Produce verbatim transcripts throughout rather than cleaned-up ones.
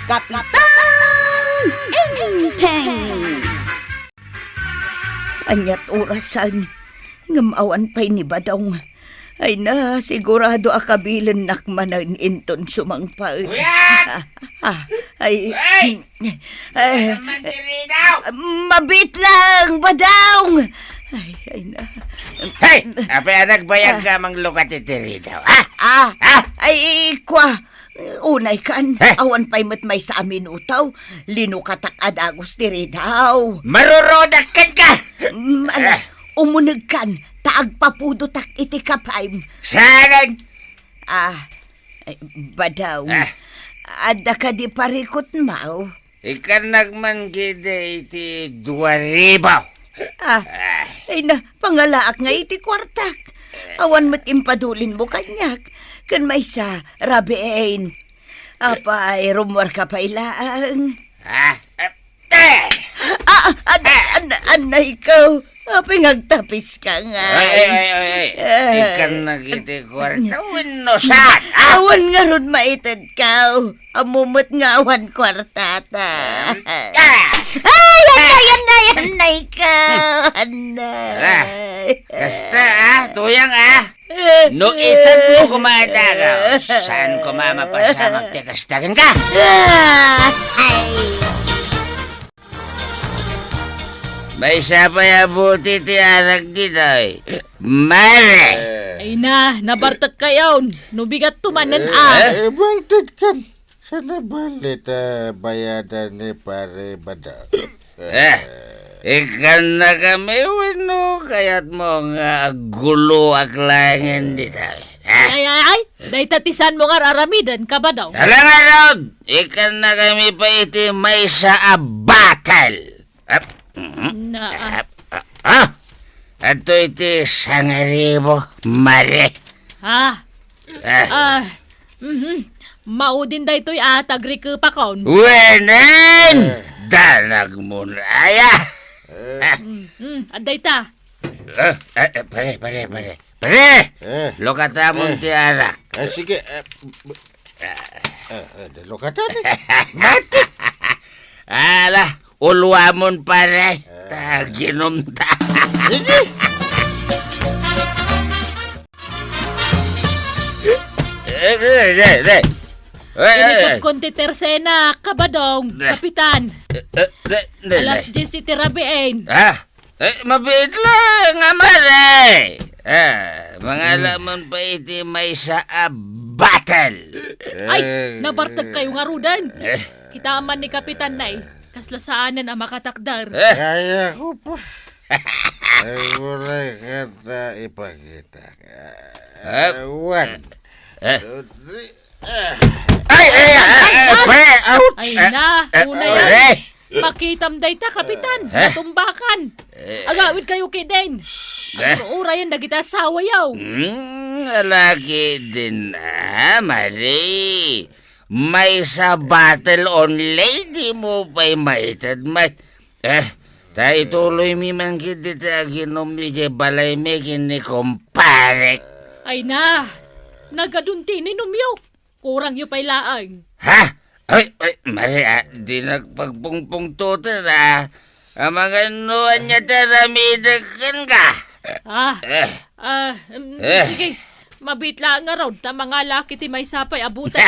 Kapitan Enteng! Ania't orasan, ngem awan pay ni Badong. Ay na, sigurado a kabilennak manen inton sumangpet. Kuya! Ah, ah, ay, Hey! eh, Naman diri daw! Mabit lang, Badong! Ay, ay na. Hey! Apay a nagbayag ka manglukat iti ridaw, ha? Ah, Ha? Ay, kwa, unay kan, Eh? Awan pay met maysa a minuto, linukatak a dagus ti ridaw. Marurudak kenka! Mm, ala, Eh? Umuneg kan, ta agpapudotak iti kapayem. Saanen? Ah, eh, Badong. Ah. Adda kadi parikutmo? Ikannak man kadi iti dua ribu. Ah, Ah. Ay na, pangalaak nga iti kuartak. Awan met impadulinmo kaniak. Ken maysa, Rabiin. Apay, rummuarka pay laeng. Ah, eh, eh. Ah, an-, an-, anay ko. Apay nga agtapiska ngay? Ay, ay, ay, ay, ay. Eh. Ikannak iti kuarta wenno saan, ha? Awan ngarud maitedko. Ammom met nga awan kuartata. Ah. Ay, anay, anay, anay ka. Anay. Ah, kasta, ah, tuyang, ah. No itedmo koma a dagus, saan koma mapasamak ti kasta kenka? Ah, ay. Maysa pay a bote ti arak ditoy, mare. Ay na, nabartek kayon. No bigat to manen, ah. Eh, balted kan. Saan a bali ta bayadan ni Pare Badong? Eh, ikannakami wenno kayatmo nga agguloak laengen ditoy? Eh? Ay, ay, ay, dayta ti saanmo nga ar-aramiden, Kabadong. Ala ngarud, ikannakami pay iti maysa a battle. Ap, mhm. Na, ah. Ap, ah, ah. Adtoy iti sangaribo, mare. Ah. Ah. Ah, mhm. Maudin daytoy a tagrikepakon. Wenen! Eh. Danagmon aya. Mm, mm, adda ita. Ah, ah, ah, pare, pare, pare. Pare! Eh. Lukatamon Eh. ti arak. Ah, sige. Eh, b-, eh, eh, lukatan eh. Mati. Ala, uluamon, pare. Eh. Ta, ginumta. Sige. Eh, eh, eh, eh. Eh, eh, eh. Inikot kon ti tersena, Kabadong, Eh. Kapitan. Eh, eh, eh, eh, Alas eh. diyes iti rabiin. Ah? Eh, mabiit lang, a mare. Ah, mangala man pa iti maysa a battle. Ay, nabartek kayo ngaruden. Eh. Kita man ni Kapitan na eh. Kasla saanen a makatakder. Eh. Kaya ko pa. Ay, uray kata ipakita. Eh. One, Eh. two, three. Ay, ay, ay, ay, ay, pare, ouch! Ay na, Eh, eh, una yan. Pare. Pakitam dayta, Kapitan. Eh? Natumbakan. Eh. Agawid kayo kiden. Eh. Urayan dagiti asawa yaw. Hmm, alaki din, ah, Mari. Maysa battle only, di mo pa'y maited, mait-, eh, ta ituloy mi man kit dita aginom mi di balay mi ken ni kumparek. Ay na, nagadun ti ininumyo. Kurangyo pay laeng. Ha? Ay, ay, Mari, ah, di nagpagpungpungtoten, ah. Amangan no anya ti aramidek kenka. Ah, Eh. ah, mm, Eh. sige. Mabit laeng ngarud, ta mangalaki ti maysa pay a butel.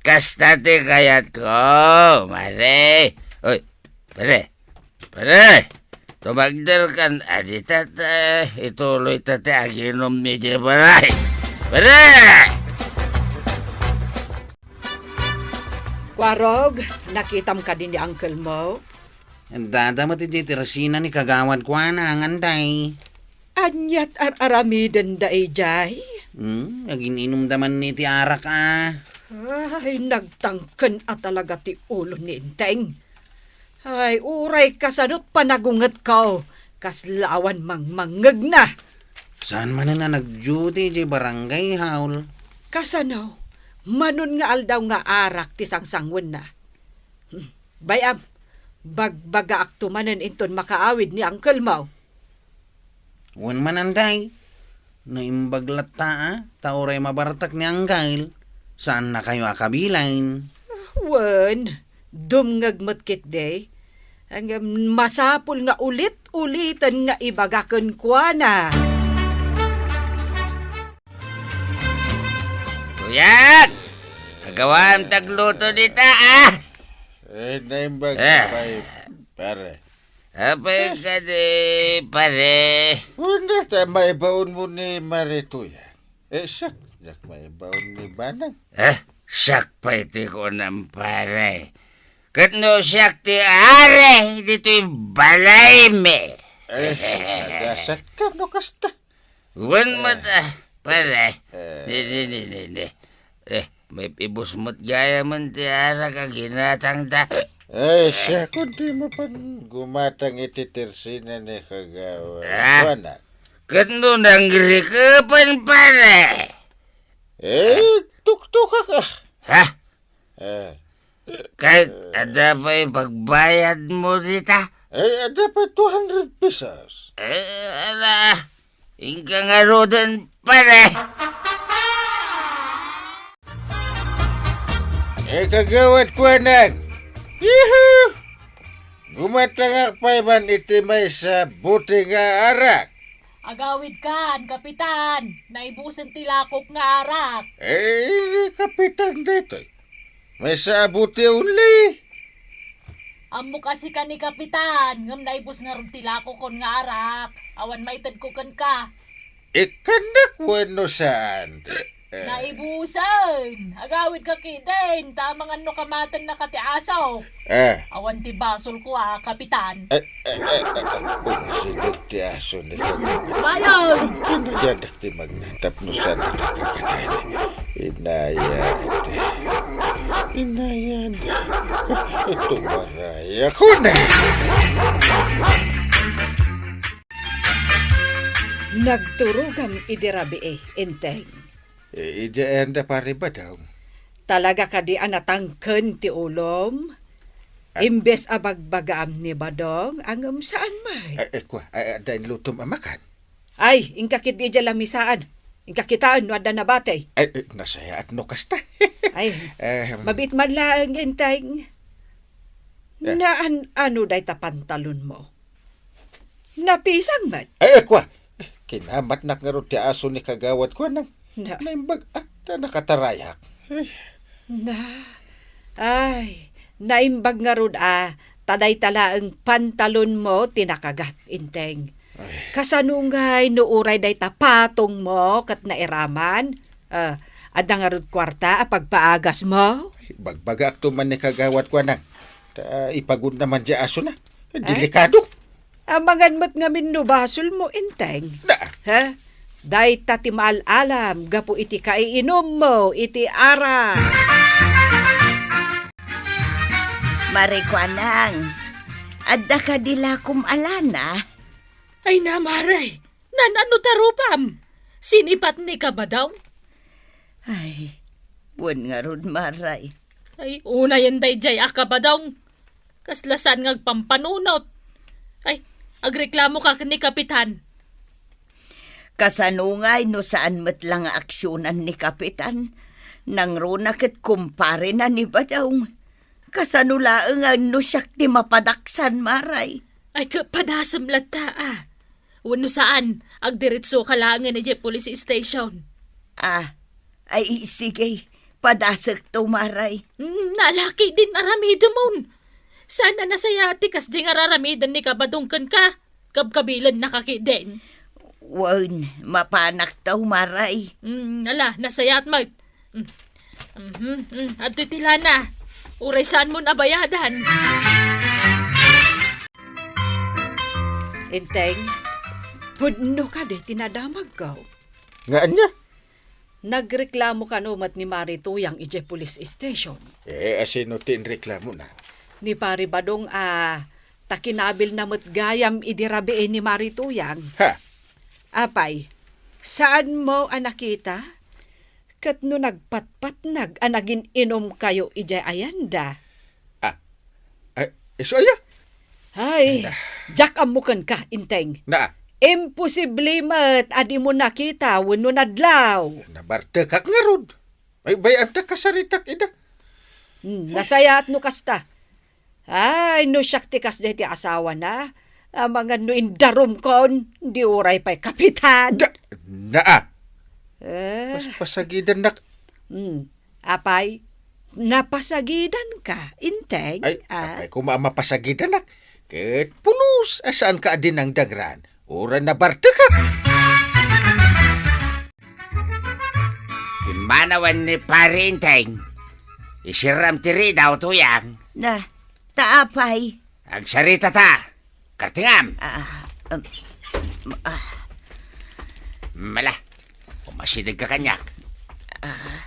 Kasta ti kayatko, Mari. Oy, Pare, pare, tumagder kan, adi ta, ta, ituloy ta ti aginom ni Jay Baray. Pare! Kuarog, nakitam kadi ni uncle mo? Dada met idiay terasina ni kagawad kuana, nganday. Ania't ar-aramidenda idiay? Hmm, agin-inumda man ni ti arak, a. Ay, nagtangken a talaga ti ulo ni Enteng. Ay, uray kasano't panagungetko, kasla awan mangmangngegna. Saan manen a nag-duty idiay barangay hall? Kasano? Manon nga aldaw nga arak ti sangsangwenna. Hmm, bay-am, bagbagaakto manen inton makaawid ni uncle mo. Wen man, anday. Naimbag latta, a, ta uray mabartek ni Anggail, saannakayo a kabilen. Wen, dumngeg met ketdi. Ngem masapul nga ulit-uliten nga ibaga kenkuana. Tuyang! Agawam tagluto dita, ah! Eh, naimbag Eh. pay, pare. Apay kadi, pare? Wala ta maibaon mo ni Mare Tuyang. Eh, siak, diak maibaon ni Banang. Eh, siak pay ti kunam, pare. Ket no siak ti ari ditoy balaymi. Eh, nagasat ka no kasta. Wen met, ah, pare. Eh. Di, di, di, di, di. Eh, may ibus met gayamen ti arak a ginatangta. Eh, siak, kundi mapan gumatang iti tersina ni Kagawad. Ah. Kuana. Ket no nangrikepen, pare? Eh, tuktukak, ah. Ha? Eh. Ket adda pay pagbayad mo dita? Eh, adda pay two hundred pesos. Eh, ala, inka ngaruden, pare. Eh, Kagawad Kuanang. Yuhu! Gumatangak pay man iti maysa buti nga arak. Agawidkan, Kapitan. Naibusen ti lakok nga arak. Eh, Kapitan daytoy. Maysa a buti only. Ammok a sika ni Kapitan, ngem naibus ngarud ti lakokon nga arak. Awan maitedko kenka. Ikkannak wenno saan? Eh. Naibusen! Agawidka ketdin, ta amangan no kamatennaka ti aso. Eh. Awan ti basolko a, Kapitan. Eh, eh, eh, eh, eh, umasideg ti aso ni Kapitan. Bayan! Pinayadak ti magna tapno saan ti kakatay. Inayad. Inayad. Ito maray ako na. Nagturogam idi rabii, Enteng. Eh, idiay anda, Pare Badong? Talaga kadi a natangken ti ulom? Ah. Imbes a bagbagaam ni Badong, ngem saan met. Ay, ay, kua, ay, adda inlutom a makan? Ay, inka ketdi idiay lamisaan. Inka kitaen no adda nabati. Ay, eh, nasayaat no kasta. Ay, Ehem. Mabiit man laeng, Enteng. Eh. Naan-ano dayta pantalon mo? Napisang met. Ay, kua. Kinamatnak ngarud ti aso ni Kagawad Kuanang. Na. Naimbag, ah, ta nakatarayak. Ay. Na. Ay, naimbag ngarud, ah, ta dayta laeng pantalon mo ti nakagat, Enteng. Ay. Kasano ngay no uray dayta patong mo ket nairaman? Ah, adda ngarud kuarta a pagpaagas mo? Ay, bagbagaakto man ni Kagawad Kuanang. Ta ipagudna man diay asona. Ay? Delikado. Amangan met ngamin no basol mo, Enteng. Na. Ha? Dayta ti maal-alam gapu iti kaiinom mo iti arak. Mare Kuanang, adda kadi lakom a lana? Ay na, Mare, naan-ano ta rupam? Sinipat ni Kabadong? Ay, wen ngarud, Mare. Ay, unayen daydiay a Kabadong. Kasla saan nga agpampanunot. Ay, agreklamoka ken ni Kapitan. Kasano ngay no saan met la nga aksionan ni Kapitan? Nangruna ket kumparena ni Badong. Kasano laeng no siak ti mapadaksan, Mare? Ay, kapadasem latta, ah. Wenno saan, agdiretsoka laengen idiay police station. Ah, ay, sige. Padasekto, Mare. Mm, nalaki din aramidemon. Saan a nasayaat ti kasdiay nga ar-aramiden ni Kabadong kenka? Kabkabilennaka ketdin. Wen, mapanakto, Mare. Mm, ala, nasayaat met. Mm. Mhm, mm, adtoy ti lana. Uray saanmon a bayadan. Enteng, pudno kadi ti nadamagko. Nga ania? Nagreklamo kano met ni Mare Tuyang idiay police station. Eh, asino ti inreklamona? Ni Pare Badong a ta kinabilna met gayam idi rabii ni Mare Tuyang. Ha? Apay, saanmo a nakita? Ket no nagpatpatnag a nagin-inumkayo idiay ayanda? Ah, ay, isu aya? Ay, Ay, na. Diak ammo kenka, Enteng. Na. Imposible met a dimo nakita wenno nadlaw. Nabartekak ngarud. Ay, bay-anta kasaritak ida. Hmm, nasayaat no kasta. Ay, no siak ti kasdiay ti asawana, amangan no indarumkon, di uray pay kapitan. Da-, naa. Eh. Pas-, pasagidannak. Hmm. Apay, napasagidanka, Inteng? Ay, ah. Apay, koma mapasagidannak. Ket pulos, a saanka a dinangdangran. Uray nabartekak. Pimmanawen ni Pari Inteng. Isiram ti ridaw, Tuyang. Na, ta apay? Agsaritata. Kartingam. Ah, um, ah. Mala, umasidegka kaniak. Ah.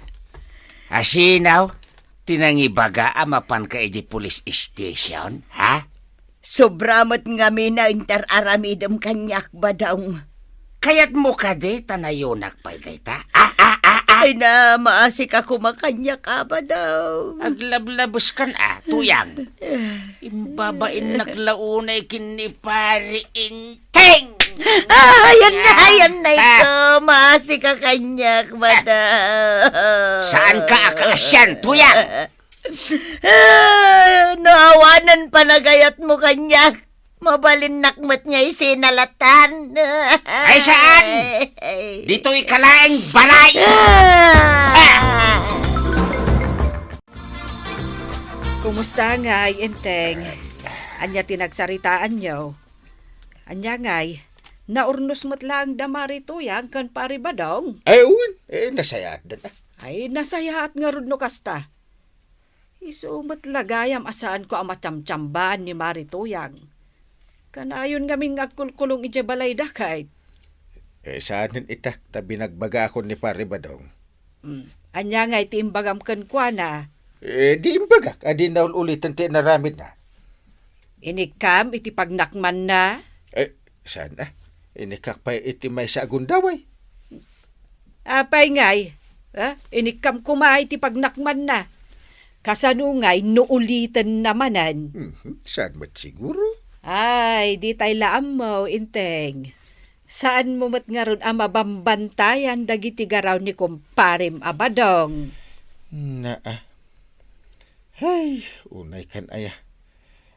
Asinaw, ti nangibaga a mapanka iti police station, ha? Sobra met ngamin a inter-aramidem kaniak, Badong. Kayatmo kadi ta nayonak pay dayta? Ah, ah, ah, ah! Ay na, maasika koma kaniak, a, Badong. Aglablabeskan, a, Tuyang. Imbabainnak la unay ken ni Pari Inteng. Ah, ayan na, ayan na ito. Maasika kaniak, Badong. Saanka a kaasian, Tuyang? Ah, no awanen panagayatmo kaniak, mabalinnak met nga isinalatan. Ay, saan? Ditoy ka laeng balay. Ah! Ah! Kumusta ngay, Inteng? Ania ti nagsaritaanyo? Ania ngay, naurnos met laeng da Mari Tuyang ken Pari Badong? Ay, wen, eh, nasayaat da. Ay, nasayaat ngarud no kasta. Isu met la gayam a saanko a matiamtiambaan ni Mari Tuyang. Kanayon ngamin nga agkulkulong idiay balayda, ket. Eh, saanen ita, ta binagbagakon ni Pari Badong. Hmm. Ania ngay ti imbagam kenkuana? Eh, di imbagak a di naul-uliten ti inaramidna. Inikkam iti pagnakmanna? Eh, saan a? Inikkak pay iti maysa a gundaway. Apay ngay? Ha? Inikkam koma iti pagnakmanna. Kasano ngay no ulitenna manen? Mhm, saan met siguro? Ay, ditay la ammo, Inteng. Saanmo met ngarud a mabambantayan dagiti garaw ni kumparem a Badong? Naa. Hay, unay kan aya.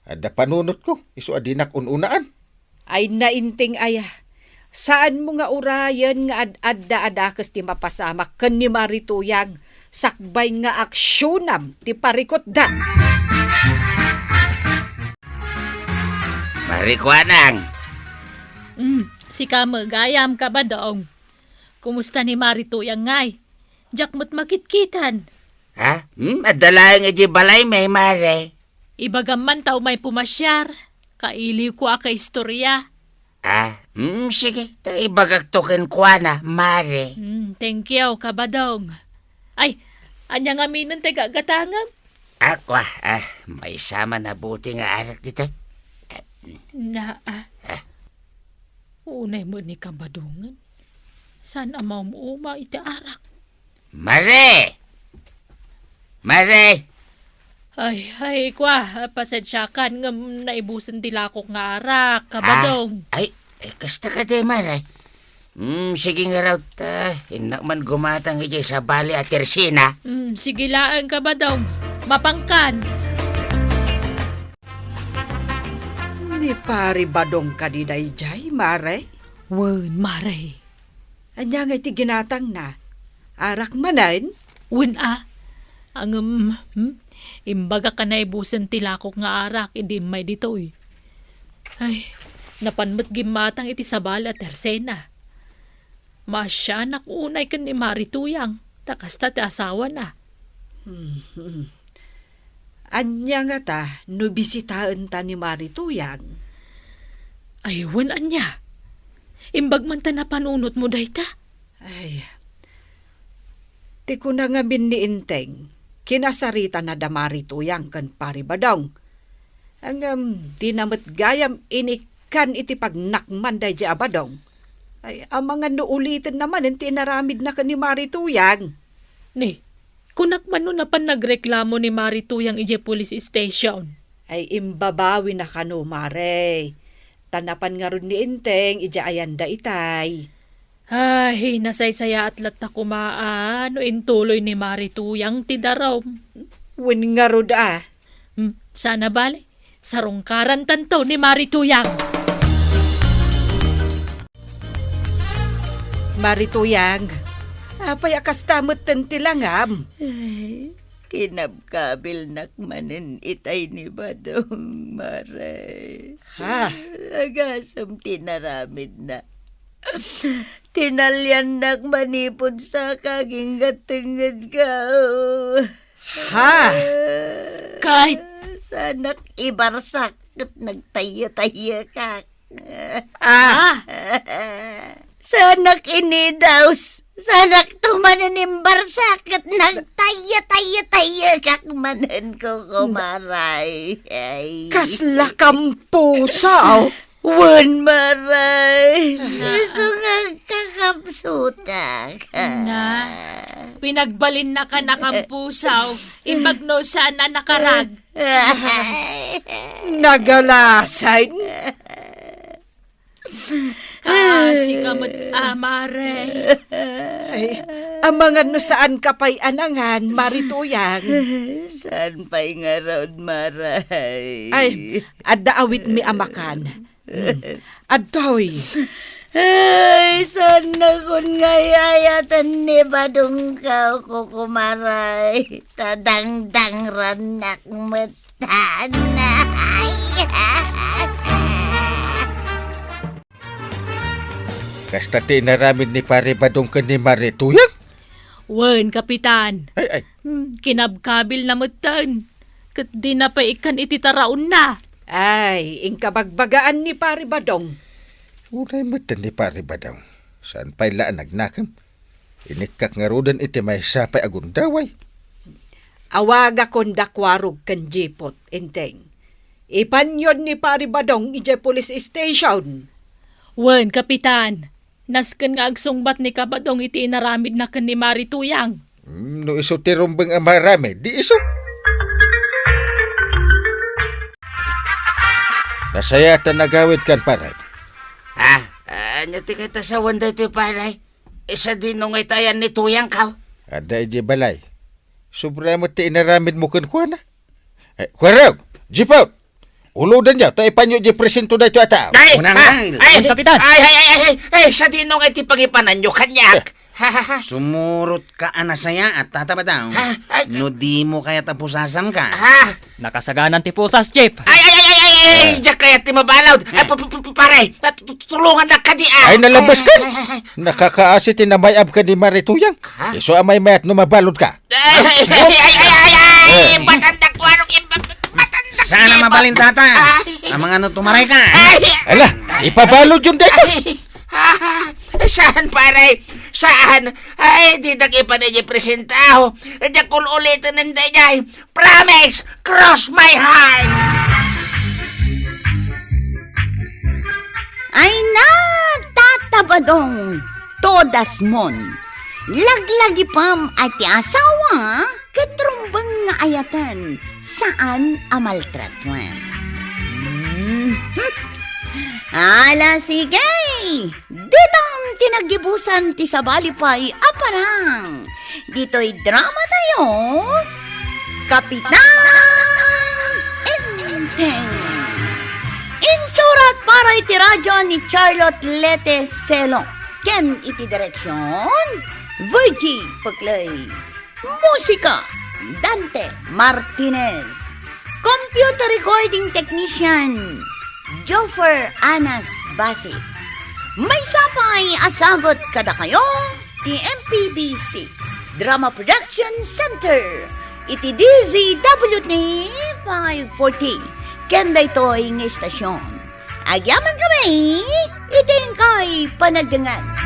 Adda panunotko, isu a dinak un-unaan. Ay, na, Inteng aya. Saanmo nga urayen nga ad-adda a dakes ti mapasamak ken ni Mari Tuyang sakbay nga aksionam ti parikutda. Mari Kuanang. Mm, sika met gayam, Kabadong. Kumusta ni Mari Tuyang ngay? Diak met makitkitan. Ha? Hmm? Adda laeng idiay balaymi, Mare. Ibagam man ta umay pumasiar. Kailiwko a kaistorya. Ah, hmm, sige. Ta ibagakto kenkuana, Mare. Hmm, thank you, Kabadong. Ay, ania ngaminen ti gagatangem? Ako, ah, ah, maysa man a bote nga arak ditoy. Ah, hmm. Naa. Ah. Unay met ni Kabadongen. Saan a maum-uma iti arak? Mare! Mare! Ay, ay, kwa, pasensiakan ngem naibusen ti lakok nga arak, Kabadong. Ah, ay, ay, kasta kadi, Mare. Hmm, sige ngarud, ta innak man gumatang idiay sabali a tersena. Hmm, sige laeng, Kabadong. Mapankan. Ni Pari Badong kadi daydiay, Mare? Wen, Mare. Ania ngay ti ginatangna? Arak manen? Wen a. Ngem, hmm? Imbagak a naibusen ti lakok nga arak idi immay ditoy. Ay, napan met gimmatang iti sabali a tersena. Maasianak unay ken ni Mari Tuyang, ta kasta ti asawana. Hmm. Ania ngata no bisitaenta ni Mari Tuyang? Ay, wen ania? Imbag man ta napanunotmo dayta? Ay, ti kuna ngamin ni Inteng, kinasaritana da Mari Tuyang ken Pari Badong. Ngem, dina met gayam inikkan iti pagnakman daydiay a Badong. Ay, amangan no ulitenna manen ti inaramidna ken ni Mari Tuyang. Ni, kunak man no napan nagreklamo ni Mari Tuyang idiay police station. Ay, imbabawina kano, Mare. Ta napan ngarud ni Inteng idiay ayanda itay. Ay, nasaysayaat latta koma a no intuloy ni Mari Tuyang ti darum. Wen ngarud a. Hmm, sana bale, sarungkarantanto ni Mari Tuyang. Mari Tuyang, apay a kasta metten ti langam? Ay, kinabkabilnak manen itay ni Badong, Mare. Ha? Agasem ti naramidna. Tinaliannak manipud saka agingga tengngedko. Ha? Ket? Saanak ibarsak ket nagtayyo-tayyokak. Ah. Ah. Saanak inidaus. Saanak tumanen imbarsak ket nagtayyo-tayyo-tayyokak manen, Kuko Maray. Ay. Kasla kampusaw. Wen, Maray. Na. Isu nga agkakapsutak. Na. Pinagbalinnaka a kampusaw, imbag no saan a nakarag. Nagalasan. Kaasi ka met, a, Maray. Ay, amangan no saan ka pay a nangan, Mari Tuyang. Saan pay ngarud, Maray? Ay, adda awitmi a makan. Mm. Adtoy. Ay, saannakon nga ay-ayaten ni Badongko, Kuko Maray. Ta dangdangrannak met. Kasta ti inaramid ni Pari Badong ken ni Mari Tuyang? Wen, Kapitan. Ay, ay. Hmm, kinabkabilna metten. Ket dina pay ikkan iti taraonna. Ay, inkabagbagaan ni Pari Badong. Unay metten ni Pari Badong. Saan pay la a nagnakem? Inikkak ngaruden iti maysa pay a gundaway. Awagakon da Kuarog ken Jipot, Enteng. Ipanyon ni Pari Badong idiay police station. Wen, Kapitan. Nasken nga agsungbat ni Kabadong iti inaramidna ken ni Mari Tuyang. Mm, no isu ti rumbeng a maaramid, di isu. Nasayaat a nagawidkan, pare. Ha? Ania ti katasawan daytoy, pare? Isu dino nga itayan ni Tuyang, kaw? Adda idiay balay. Sobra met ti inaramidmo kenkuana. Eh, Kuarog, Jipot! Ulodenyo, ta ipanyo idiay presinto daytoy a tao. Ay! Unang Ah! dahil. Ay! Ay, Kapitan! Ay, ay, ay, ay, ay, ay, sadino nga iti pangipananyo kaniak? Eh. Ha, ha, ha. Sumurot ka a nasayaat, Tata Badong. Ha? Ay, No dimo kayat a pusasan ka. Ha? Nakasaganan ti pusas, Chief. Ay, ay, ay, ay, ay, ay, Eh. diak kayat ti mabalud. Ay, Eh. pa, pa, pa, pa, pare, at tu-, tu-, tulungannak kadi, ah. Ay, nalabas ka. Ay, ay, ay, ay. Nakakaasi ti namay-ab ka ni Mari Tuyang. Ha? Isu a maymayat no mabalud ka. Ay, ay, ay, ay, ay, ay, ay, Eh. Matandak ko, ano, im-, matandak Sana di ba? mabalintata. Ay. Amangan no tumaray ka. Ay. Ala, ipabalod yun dito. Ay. Saan, pare? Saan? Ay, di na ipan idiay presentaho. Di ko ulitin ang dayday. Promise, cross my heart. Ay na, Tata Badong, todas mon. Laglagipem a ti asawa, ket rumbeng nga ayaten, saan a maltratuen. Hmm. Ala, sige! Ditan ti naggibusan ti sabali pay a parang. Ditoy drama tayo, Kapitan Enteng. Insurat para iti radyo ni Charlotte Lete Selo. Ken iti direksyon, Virgie Peclay. Musika, Dante Martinez. Computer recording technician, Joffer Anas Basi. Maysa pay a sagut kadakayo ti M P B C Drama Production Center iti D Z W T five forty ken daytoy nga istasyon. Agyamankami iti inkay panagdengngeg.